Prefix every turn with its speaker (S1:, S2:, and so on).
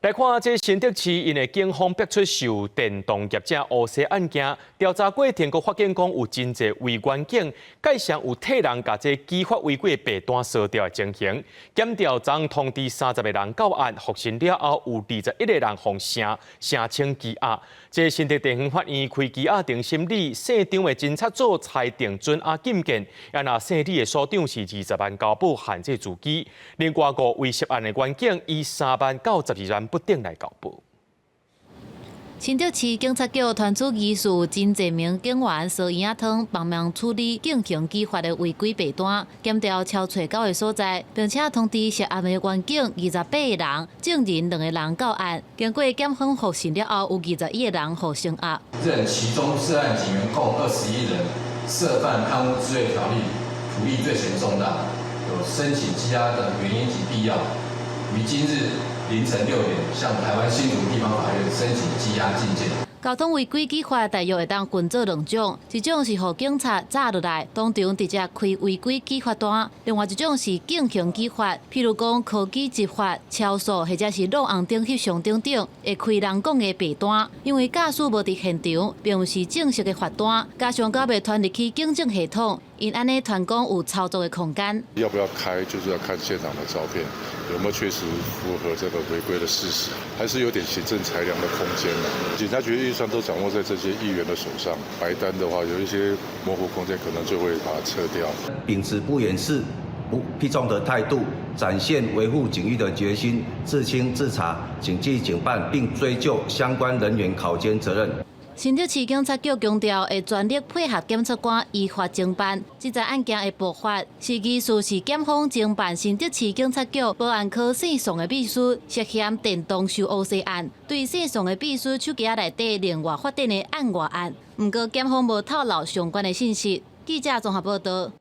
S1: 來看這新竹市，𪜶的警方逼出售電動業者烏紗案件，調查過程閣發現講有真濟違員警，蓋上有替人共這舉發違規的白單燒掉的情形。檢調昨通知30個人到案，複審了後有21個人予聲聲請羈押。這新竹地方法院開羈押庭審理，姓張的偵察組裁定准押禁見，啊若姓李的所長是20萬交保限制住居。另外五位涉案的員警以3萬到12萬不等來交保。
S2: 新竹市警察局傳出疑似真濟名警員燒嬰仔湯，幫忙處理徑行舉發的違規白單，檢調超揣九个所在，並且通知涉案的員警28個人，證人兩個人到案。經過檢方複審了後，有21個人予聲押。
S3: 認其中涉案警員共21人涉犯貪污治罪條例，處理罪嫌重大，有申請羈押的原因及必要，於今日凌晨6點向台灣新竹地方法院申請羈押禁見。
S2: 交通違規舉發大約會當分做兩種，一種是予警察紮落來，當場直接開違規舉發單；另外一種是徑行舉發，譬如講科技執法、超速或者是挵紅燈翕相等等，會開人講的白單。因為駕駛無佇現場，並毋是正式的罰單，加上猶未傳入去警政系統，𪜶按呢傳講有操作的空間。
S4: 要不要開，就是要看現場的照片，有沒有確實符合這個違規的事實，還是有點行政裁量的空間。警察局預算都掌握在這些議員的手上，白單的話有一些模糊空間，可能就會把它撤掉。
S5: 秉持不掩飾、不避重的態度，展現維護警譽的決心，自清自查，謹記警辦，並追究相關人員考監責任。
S2: 新竹市警察局強調，會全力配合檢察官依法偵辦。這則案件的爆發，是疑似是檢方偵辦新竹市警察局保安科姓宋的秘書涉嫌電動收烏紗案，對姓宋的秘書手機內底另外發展的案外案。毋過檢方無透露相關的信息。記者綜合報道。